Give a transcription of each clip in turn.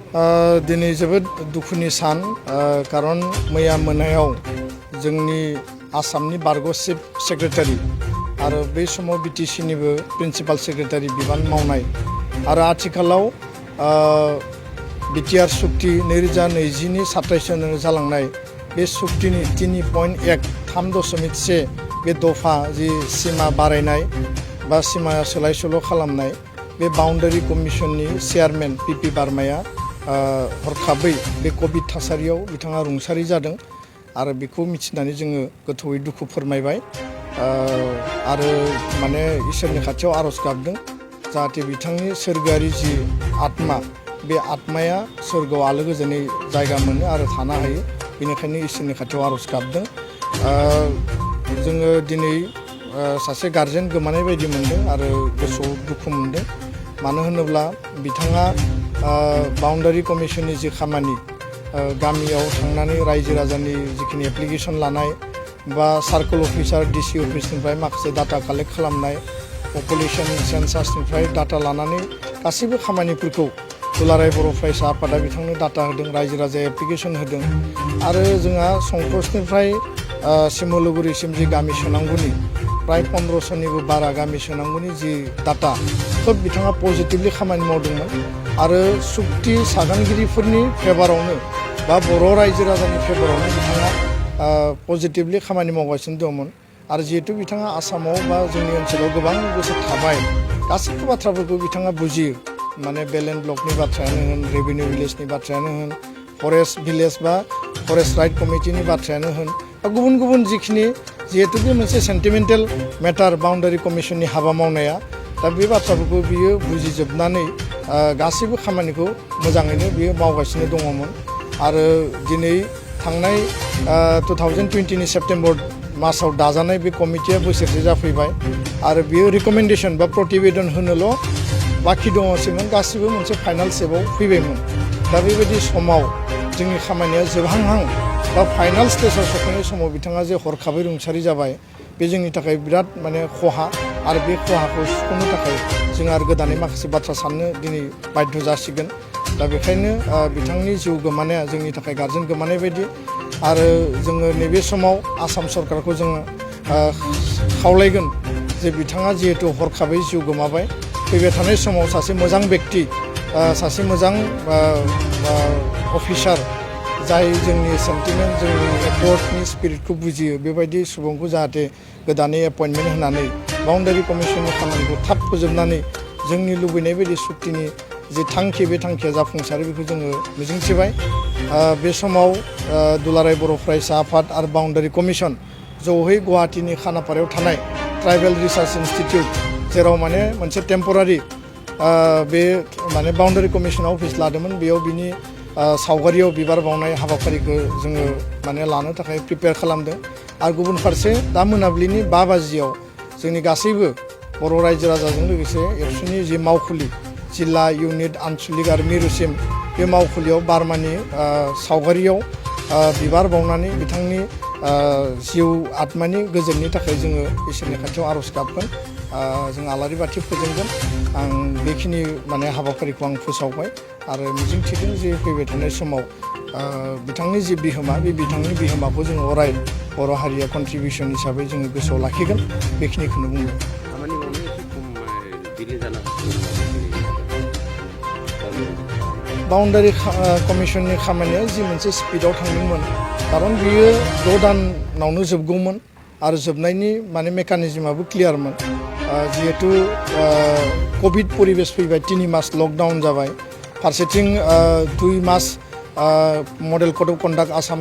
दिनै जोबोद दुखुनि सान खारन मैया मोनायाव जोंनि आसामनि बारग' चिफ सेक्रेटारि आरो बै समाव बिटिसिनिबो प्रिन्सिपाल सेक्रेटारि बिबान मावनाय आरो आथिखालाव बिटिआर सुक्ति 2020 नि 27 जालांनाय बे सुक्तिनि 3.1 बे दफा जि सिमा बारायनाय बा सिमा सोलाय सोल' खालामनाय बे बाउन्डारि कमिसननि चेयारमेन पिपि बार्माया हरखाबै बे कभिड थासारियाव बिथाङा रुंसारि जादों आरो बेखौ मिथिनानै जोङो गोथौयै दुखु फोरमायबाय आरो माने इसोरनि खाथियाव आरज गाबदों जाहाथे बिथांनि सोरगोआरि जि आत्मा बे आत्माया सोरगोआव आलो गोजोनै जायगा मोनो आरो थानो हायो बेनिखायनो इसोरनि खाथियाव आरज गाबदों जोङो दिनै सासे गार्जेन गोमानाय बायदि मोनदों आरो गोसोआव दुखु मोनदों मानो होनोब्ला बिथाङा बाउन्डारि कमिसननि जि खामानि गामियाव थांनानै रायजो राजानि जिखिनि एप्लिकेसन लानाय बा सार्कोल अफिसार डिसि अफिसनिफ्राय माखासे डाटा कालेक्ट खालामनाय पपुलेसन सेन्सासनिफ्राय डाटा लानानै गासैबो खामानिफोरखौ दुलाराय बर' फरायसा आफादा बिथांनो डाटा होदों रायजो राजाया एप्लिकेसन होदों आरो जोंहा संकसनिफ्राय सिमलुगुरिसिम जि गामि सोनांगौनि प्राय 1500निबो बारा गामि सोनांगौनि जि डाटा खोब बिथाङा पजिटिभलि खामानि मावदोंमोन आरो सुक्ति सागानगिरिफोरनि फेभारावनो बा बर' रायजो राजानि फेभारावनो बिथाङा पजिटिभलि खामानि मावगासिनो दंमोन आरो जिहेतु बिथाङा आसामाव बा जोंनि ओनसोलाव गोबां बोसोर थाबाय गासैबो बाथ्राफोरखौ बिथाङा बुजियो माने बेलेन्ड ब्लकनि बाथ्रायानो होन रेभिनिउ भिलेजनि बाथ्रायानो होन फरेस्ट भिलेज बा फरेस्ट राइट कमिटिनि बाथ्रायानो होन बा गुबुन गुबुन जिखिनि जिहेतु बे मोनसे सेन्टिमेन्टेल मेटार बाउन्डारि कमिसननि हाबा मावनाया दा बे बाथ्राफोरखौ बियो बुजिजोबनानै गासैबो खामानिखौ मोजाङैनो बियो मावगासिनो दङमोन आरो दिनै थांनाय 2020 नि सेप्टेम्बर मासाव दाजानाय बे कमिटिया बोसोरसे जाफैबाय आरो बियो रिकमेन्डेसन बा प्रतिवेदन होनोल' बाखि दङसैमोन गासिबो मोनसे फाइनाल स्टेपआव फैबायमोन दा बेबायदि समाव जोंनि खामानिया जोबहांहां बा फाइनाल स्टेजाव सफैनाय समाव बिथाङा जे हरखाबै रुंसारि जाबाय बे जोंनि थाखाय बिराद माने खहा आरो बे खहाखौ सुफुंनो थाखाय जों आरो गोदानै माखासे बाथ्रा साननो दिनै बाध्य जासिगोन दा बेखायनो बिथांनि जिउ गोमानाया जोंनि थाखाय गार्जेन गोमानाय बायदि आरो जोङो नैबे समाव आसाम सरकारखौ जोङो खावलायगोन जे बिथाङा जिहेतु हरखाबै जिउ गोमाबाय फैबाय थानाय समाव सासे मोजां व्यक्ति सासे मोजां अफिसार जाय जोंनि सेन्टिमेन्ट जोंनि एफर्टनि स्पिरिटखौ बुजियो बेबायदि सुबुंखौ जाहाथे गोदानै एपइन्टमेन्ट होनानै बाउन्डारि कमिसननि खामानिखौ थाब फोजोबनानै जोंनि लुबैनाय बायदि सुक्तिनि जे थांखि बे थांखिया जाफुंसारो बेखौ जोङो मिजिंथिबाय बे समाव दुलाराय बर' फरायसा आफाद आरो बाउन्डारि कमिसन ज'है गुवाहाटीनि खानापारायाव थानाय ट्राइबेल रिसार्च इनस्टिटिउट जेराव माने मोनसे टेम्परारि बे माने बाउन्डारि कमिसनाव अफिस लादोंमोन बेयाव बिनि सावगारियाव बिबार बावनाय हाबाफारिखौ जोङो माने लानो थाखाय प्रिपेयार खालामदों आरो गुबुन फारसे दा मोनाबिलिनि 5 बाजियाव जोंनि गासैबो बर' रायजो राजाजों लोगोसे एबसुनि जि मावखुलि जिल्ला इउनिट आनसलिक आरो मिरुसिम बे मावखुलियाव बार्मानि सावगारियाव बिबार बावनानै बिथांनि जिउ आत्मानि गोजोननि थाखाय जोङो इसोरनि खाथियाव आरज गाबगोन जों आलारि बाथि फोजोंगोन आं बेखिनि माने हाबाफारिखौ आं फोसावबाय आरो मिजिंथिदों जे फैबाय थानाय समाव बिथांनि जि बिहोमा बे बिथांनि बिहोमाखौ जों अराय बर' हारिया कन्ट्रिबिउसन हिसाबै जोङो गोसोआव लाखिगोन बेखिनिखौनो बुंदों बाउन्डारि कमिसननि खामानिया जि मोनसे स्पिडआव थांदोंमोन खारन बियो 6 दानावनो जोबगौमोन आरो जोबनायनि माने मेकानिजमाबो क्लियारमोन जिहेतु कभिड परिबेस फैबाय 3 मास लकडाउन जाबाय फारसेथिं 2 मास model code of conduct Assam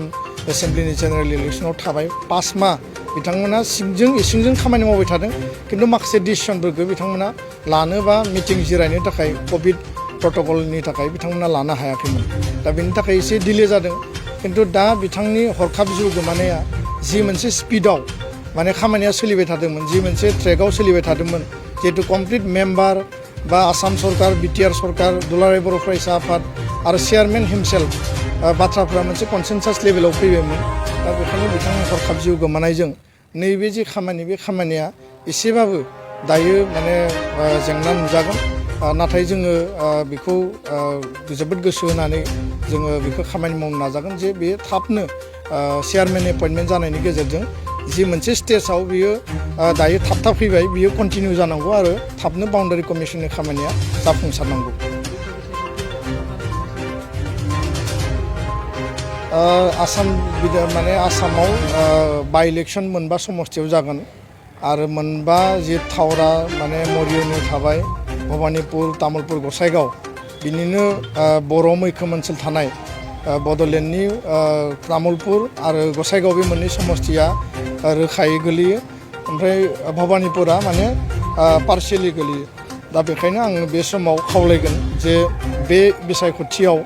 एसेम्ब्लिनि जेनेरेल इलेक्सनाव थाबाय 5 माह बिथांमोना सिंजों इसिंजों खामानि मावबाय थादों खिन्थु माखासे डिसिसनफोरखौ बिथांमोना लानो बा मिटिं जिरायनो थाखाय कभिड प्रट'कलनि थाखाय बिथांमोना लानो हायाखैमोन दा बेनि थाखाय एसे डिले जादों खिन्थु दा बिथांनि हरखाब जिउ गोमानाया जि मोनसे स्पिडआव माने खामानिया सोलिबाय थादोंमोन जि मोनसे ट्रेकआव सोलिबाय थादोंमोन जिहेतु कमप्लिट मेम्बार बा आसाम सरकार बिटिआर सरकार दुलाराय बर' फरायसा आफाद आरो चेयारमेन हिमसेल्फ बाथ्राफ्रा मोनसे कनसेनसास लेभेलाव फैबायमोन दा बेखायनो बिथांनि हरखाब जिउ गोमानायजों नैबे जि खामानि बे खामानिया एसेबाबो दायो माने जेंना नुजागोन नाथाय जोङो बेखौ जोबोद गोसो होनानै जोङो बेखौ खामानि मावनो नाजागोन जे बे थाबनो चेयारमेन एपइन्टमेन्ट जानायनि गेजेरजों जि मोनसे स्टेजाव बियो दायो थाब फैबाय बियो कन्टिनिउ जानांगौ आरो थाबनो बाउन्डारि कमिसननि खामानिया जाफुंसारनांगौ। आसाम माने आसामाव बाइ इलेक्सन मोनबा समस्तियाव जागोन आरो मोनबा जि थावरा माने मरियनि थाबाय भबानिपुर तामुलपुर गसाइगाव बिनिनो बर' मैखोम ओनसोल थानाय बड'लेण्डनि तामुलपुर आरो गसाइगाव बे मोननै समस्तिया रोखायै गोलैयो ओमफ्राय भबानिपुरा माने पार्शियेलि गोलैयो। दा बेखायनो आङो बे समाव खावलायगोन जे बे बिसायख'थियाव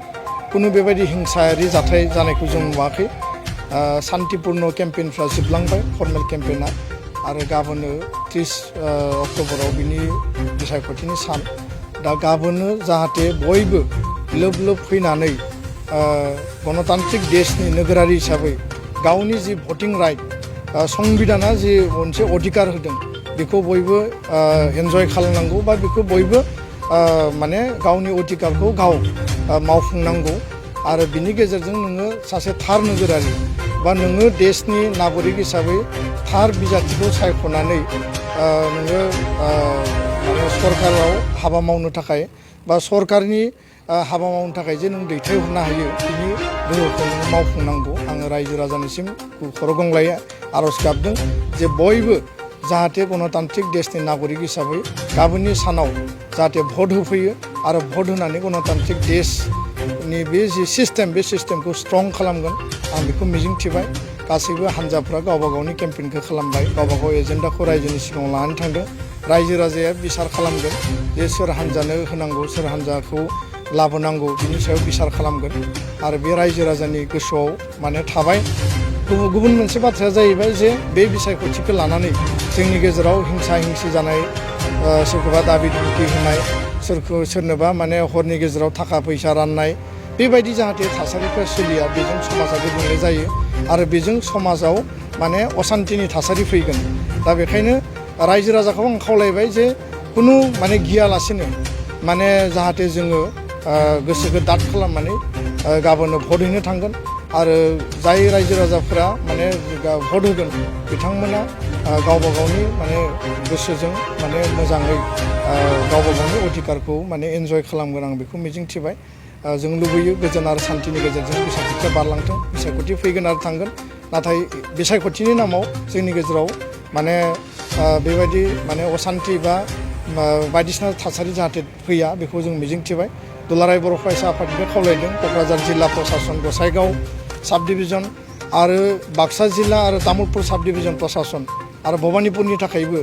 कुनु बेबायदि हिंसायारि जाथाय जानायखौ जों नुवाखै। शान्तिपूर्ण केम्पेइनफ्रा जोबलांबाय फर्मेल केम्पेइना आरो गाबोनो 30 अक्ट'बराव बिनि बिसायख'थिनि सान। दा गाबोनो जाहाथे बयबो लोब लोब फैनानै गणतान्त्रिक देशनि नोगोरारि हिसाबै गावनि जि भटिं राइट संबिधाना जि मोनसे अधिकार होदों बेखौ बयबो एन्जय खालामनांगौ बा बेखौ बयबो माने गावनि अधिकारखौ गाव मावफुंनांगौ आरो बिनि गेजेरजों नोङो सासे थार नोगोरारि बा नोङो देशनि नागरिक हिसाबै थार बिजाथिखौ सायख'नानै नोङो माने सरकाराव हाबा मावनो थाखाय बा सरकारनि हाबा मावनो थाखाय जे नों दैथायहरनो हायो बिनि गोहोखौ नोङो मावफुंनांगौ। आङो रायजो राजानिसिम खर' गंग्लायै आर'ज गाबदों जे बयबो जाहाथे गणतान्त्रिक देशनि नागरिक हिसाबै गाबोननि सानाव जाहाथे भट होफैयो आरो भट होनानै गणतान्त्रिक देशनि बे जि सिस्टेम बे सिस्टेमखौ स्ट्रं खालामगोन आं बेखौ मिजिंथिबाय। गासैबो हान्जाफ्रा गावबा गावनि केम्पेइनखौ खालामबाय गावबा गाव एजेन्डाखौ रायजोनि सिगाङाव लानानै थांदों। रायजो राजाया बिसार खालामगोन जे सोर हान्जानो होनांगौ सोर हान्जाखौ लाबोनांगौ बिनि सायाव बिसार खालामगोन आरो बे रायजो राजानि गोसोआव माने थाबाय। गुबुन मोनसे बाथ्राया जाहैबाय जे बे बिसायख'थिखौ लानानै जोंनि गेजेराव हिंसा हिंसि जानाय सोरखौबा दाबि धमखि होनाय सोरनोबा माने हरनि गेजेराव थाखा फैसा राननाय बेबायदि जाहाथे थासारिफ्रा सोलिया बेजों समाजा गुबुंले जायो आरो बेजों समाजाव माने असान्तिनि थासारि फैगोन। दा बेखायनो रायजो राजाखौ आं खावलायबाय जे कुनु माने गियालासेनो माने जाहाथे जोङो गोसोखौ दाद खालामनानै गाबोनो भट हैनो थांगोन आरो जाय रायजो राजाफोरा माने भट होगोन बिथांमोना गावबा गावनि माने गोसोजों माने मोजाङै गावबा गावनि अधिकारखौ माने एन्जय खालामगोन आं बेखौ मिजिंथिबाय। जों लुबैयो गोजोन आरो शान्तिनि गेजेरजों बिसायख'थिया बारलांथों बिसायख'थि फैगोन आरो थांगोन नाथाय बिसायख'थिनि नामाव जोंनि गेजेराव माने बेबायदि माने असान्ति बा बायदिसिना थासारि जाहाथे फैया बेखौ जों मिजिंथिबाय। दुलाराय बर' फरायसा आफादनिफ्राय खावलायदों क'क्राझार जिल्ला प्रशासन गसाइगाव साब डिभिजन आरो बाक्सा जिल्ला आरो तामुलपुर साब डिभिजन प्रशासन आरो भबानिपुरनि थाखायबो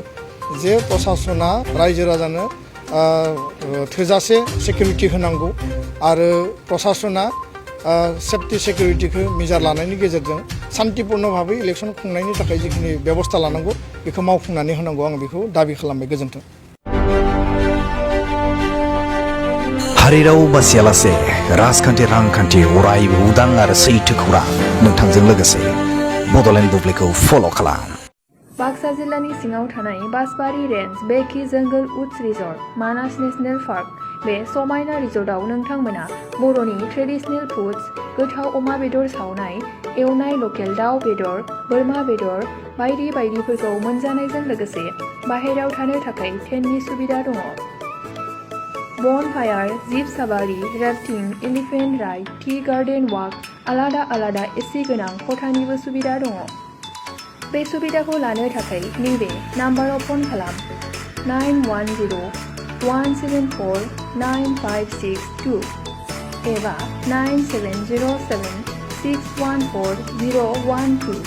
जे प्रशासना रायजो राजानो थोजासे सिकिउरिटि होनांगौ आरो प्रशासना सेफ्टि सिकिउरिटिखौ मिजार लानायनि गेजेरजों शान्तिपूर्ण भाबै इलेक्सन खुंनायनि थाखाय जिखिनि बेबस्था लानांगौ बेखौ मावफुंनानै होनांगौ आं बेखौ दाबि खालामबाय। गोजोन्थों। हारि राव बासियालासे राजखान्थि रांखान्थि अरायबो उदां आरो सैथो खौरां नोंथांजों लोगोसे बड'लेण्ड बुब्लिखौ फल' खालाम। बाक्सा जिल्लानि सिङाव थानाय बासबारि रेन्ज बेकि जंगल उड्स रिजर्ट मानास नेशनेल पार्क बे समायना रिजर्टआव नोंथांमोना बर'नि ट्रेडिशनेल फुड्स गोथाव अमा बेदर सावनाय एवनाय लकेल दाउ बेदर बोरमा बेदर बायदि बायदिफोरखौ मोनजानायजों लोगोसे बाहेरायाव थानो थाखाय टेन्टनि सुबिदा दङ। Bonfire jeep safari rafting elephant ride tea garden walk आलादा आलादा एसि गोनां खथानिबो सुबिदा दङ। बे सुबिदाखौ लानो थाखाय नैबे नाम्बाराव फन खालाम 9101749562 एबा 9707614012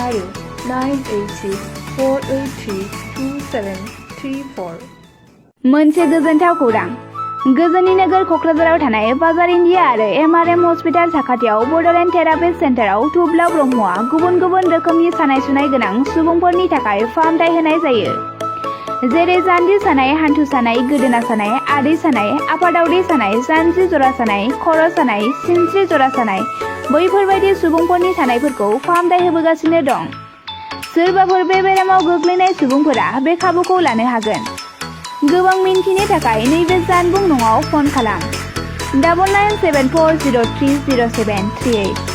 आरो 9864832734। मोनसे गोजोनथाव खौरां गोजोननि नोगोर क'क्राझाराव थानाय बाजार इन्डिया आरो MRM हस्पिटाल साखाथियाव बड'लेण्ड थेरापिस्ट सेन्टाराव थुब्ला ब्रह्मआ गुबुन गुबुन रोखोमनि सानाय सुनाय गोनां सुबुंफोरनि थाखाय फाहामथाय होनाय जायो। जेरै जान्जि सानाय हान्थु सानाय गोदोना सानाय आदै सानाय आफादावदै सानाय जानजि जरा सानाय खर' सानाय सिनस्रि जरा सानाय बैफोरबायदि सुबुंफोरनि सानायफोरखौ फाहामथाय होबोगासिनो दं। सोरबाफोर बे बेरामाव गोग्लैनाय सुबुंफोरा बे खाबुखौ लानो हागोन। गोबां मिन्थिनो थाखाय नैबे जानबुं नङाव फन खालाम 9974030738